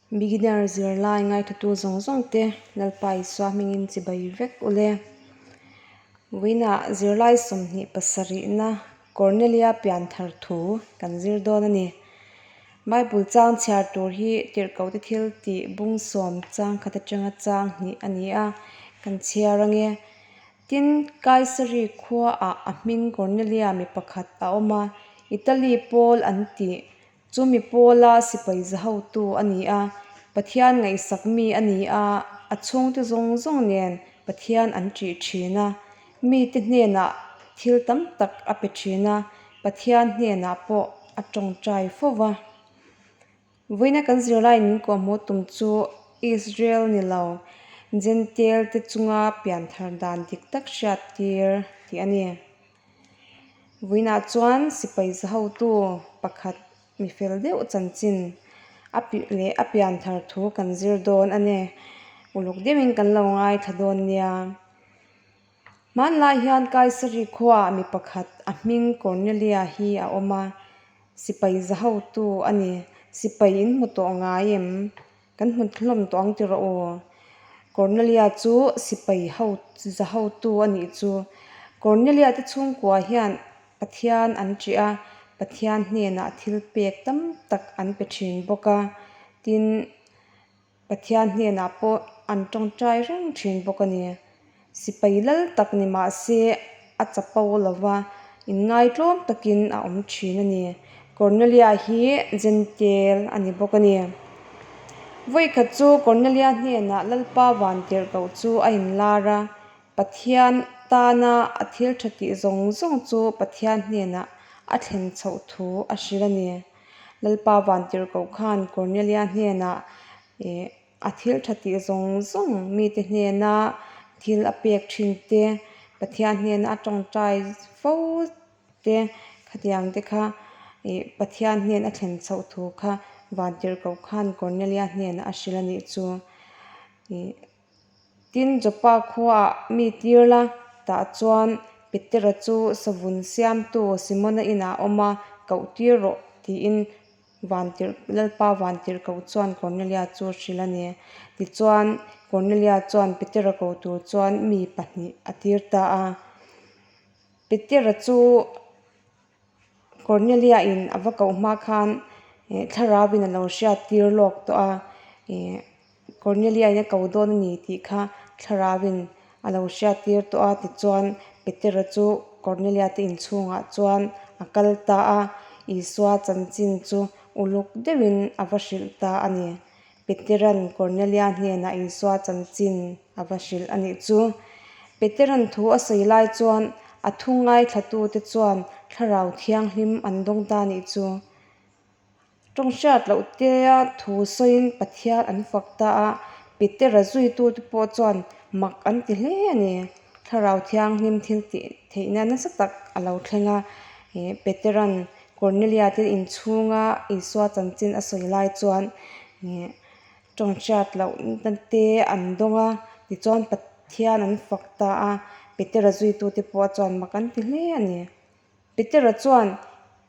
Beginner zirlai ngaithatu zawng zawng te Lalpa Isua hmingin chibai vek u le. Vawiinah zirlai 27na Cornelia pianthar thu kan zir dawn a ni. Bible chang chhiar tur hi tirhkohte thil tih bung sawm chang khat atanga chang hnih a ni a, kan chhiar ange. Tin, Kaisari khuaah a hming Cornelia mi pakhat a awm a, Italy pawl an tih Chu mi pawla sipai za hotu a ni a, Pathian ngaihsak mi a ni a, a chhungte zawng zawng nen Pathian an ṭih ṭhin a, mite hnenah thil tam tak a pe ṭhin a, Pathian hnenah pawh a ṭawngṭai fo va. Vawiina kan zirlai min kawhhmuh tum chu Israel ni lo, Jentail te chunga pianthar dan dik tak hriattir tih a ni. Vawiinah chuan sipai za hotu pakhat mi fel deuh chanchin a leh a pian thar thu kan zir dawn a ni. Uluk deuhin kan lo ngaithla dawn nia. Hmanlai hian Kaisari khuaah mi pakhat a hming Cornelia hi a awm a, sipai za hotu a ni. Sipai in hmu tawh ngai em? Kan hmu hlawm tawh ang tiraw aw. Cornelia chu sipai ho za hotu a nih chu. Cornelia te chhungkua hian Pathian an ṭih a, Pathian hnenah thil pek tam tak an pe ṭhin bawk a. Tin, Pathian hnenah pawh an ṭawngṭai reng ṭhin bawk a ni. Sipai lal tak ni mah se a chapo lo va, inngaitlawm takin a awm thin a ni. Cornelia hi Jentail a ni bawk a ni. Vawikhat chu Cornelia hnenah Lalpa vantirhkoh chu a inlar a, Pathian tana a thil tha tih zawng zawng chu Pathian hnenah a thlen chhoh thu a hrilh a ni. Lalpa vantirhkoh khan Cornelia hnenah ih A thil tha tih zawng zawng mite hnena thil a pek thin te, Pathian hnena a tawngtai fo te khatiang te kha ih Pathian hnen a thlen chhoh thu kha Vantirhkoh khan Cornelia hnenah a hrilh a nih chu. Ih tin Joppa khuaah mi tir la tah chuan Petera chu savun siamtu Simona inah a awm a, koh tir rawh tiin Vantirh, Lalpa Vantirhkoh chuan Cornelia chu a hrilh a ni. Tichuan, Cornelia chuan Petera ko tur chuan mi pahnih a tir ta a. Petera chu Cornelia in a va koh hma khan thlarau in a lo hriat tir lawk tawh a. Cornelia in a ko dawn a ni tih kha thlarau in a lo hriat tir tawh a. Tichuan, Petera chu Cornelia te inchhungah chuan a kal ta a, Isua chanchin chu uluk deuhin a va hrilh ta a ni. Petera'n Cornelia hnenah Isua chanchin a va hrilh a nih chu. Petera'n thu a sawi lai chuan a thu ngaithlatute chuan Thlarau Thianghlim an dawng ta a nih chu. Tawng hriat loh tea thu sawiin Pathian an fak ta a, Petera zuitute pawh chuan mak an ti hle a ni. Thlarau Thianghlim thil tih theihna nasa tak a lo thleng a, Petera'n Cornelia te inchhunga Isua chanchin a sawi lai chuan tawng hriat loh te an dawng a, tichuan Pathian an fak ta a, Petera zuitute pawh chuan mak an ti hle a ni. Petera chuan,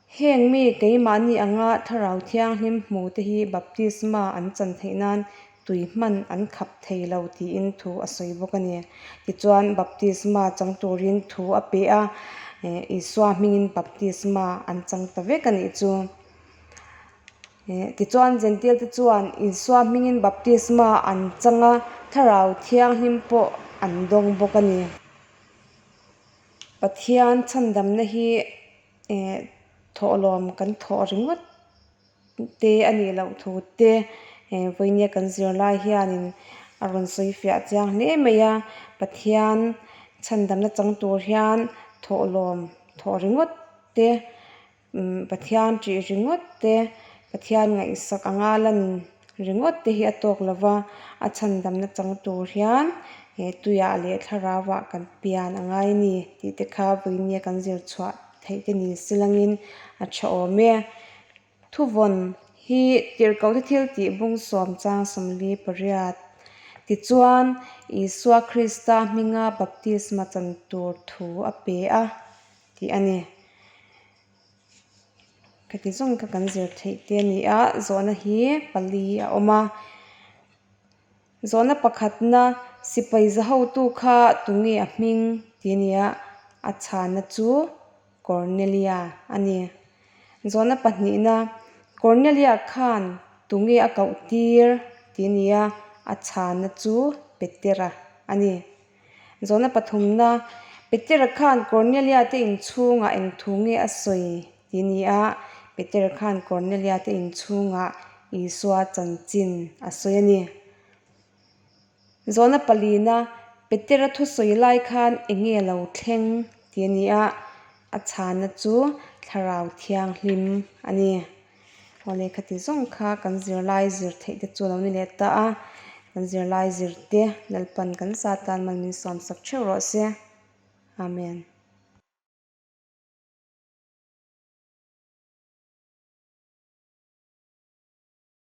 Heng mi keimahni anga Thlarau Thianghlim hmu te hi baptisma an chan theih nan tui hman an khap thei lo tiin thu a sawi bawk a ni. Tichuan, baptisma chang turin thu a pe a, Isua hmingin baptisma an chang ta vek a nih chu. Tichuan, Jentail te chuan Isua hmingin baptisma an chang a, Thlarau Thianghlim pawh an dawng bawk a ni. Pathian chhandamna hi eh thawhlawm kan thawh ringawt te a nih loh thu te eh vawinia kan zirlai hianin a rawn sawi fiah chiang hle mai a Pathian chhandamna chang tur hian thawhlawm thawh ringawt te. Pathian ṭih ringawt te, Pathian ngaihsak anga lan ringawt te hi a tawk lo va, a chhandamna chang tur hian he tuiah leh thlarauah kan pian a ngai a ni tih te kha vawinia kan zir chhuah theih te ni silangin a tha awm e. Thuvawn hi tirhkohte thil tih bung sawm chang 48 tichuan Isua Krista hminga baptisma chan tur thu a pe a. tih a ni. Khati zawng kha kan zir theih te a ni a, zawhna hi pali a awm a. Zawhna pakhatna, sipai za hotu kha tunge a hming tih a ni a, a chhana chu Cornelia a ni. Zawhna pahnihna, Cornelia khan tunge a koh tir tih a ni a, a chhana chu Petera a ni. Zawhna pathumna, Petera khan Cornelia te inchhungah eng thu nge a sawi tih a ni a, Petera khan Cornelia te inchhungah Isua chanchin a sawi a ni. Zawhna palina, Petera thusawi lai khan eng nge lo thleng tih a ni a, a chhana chu Thlarau Thianghlim a ni. Aw lehkha ti zawng kha kan zirlai zir theih te chu a lo ni leh ta a, kan zirlai zir te Lalpan kan sa tan mal min sawmsak theuh rawh se. Amen.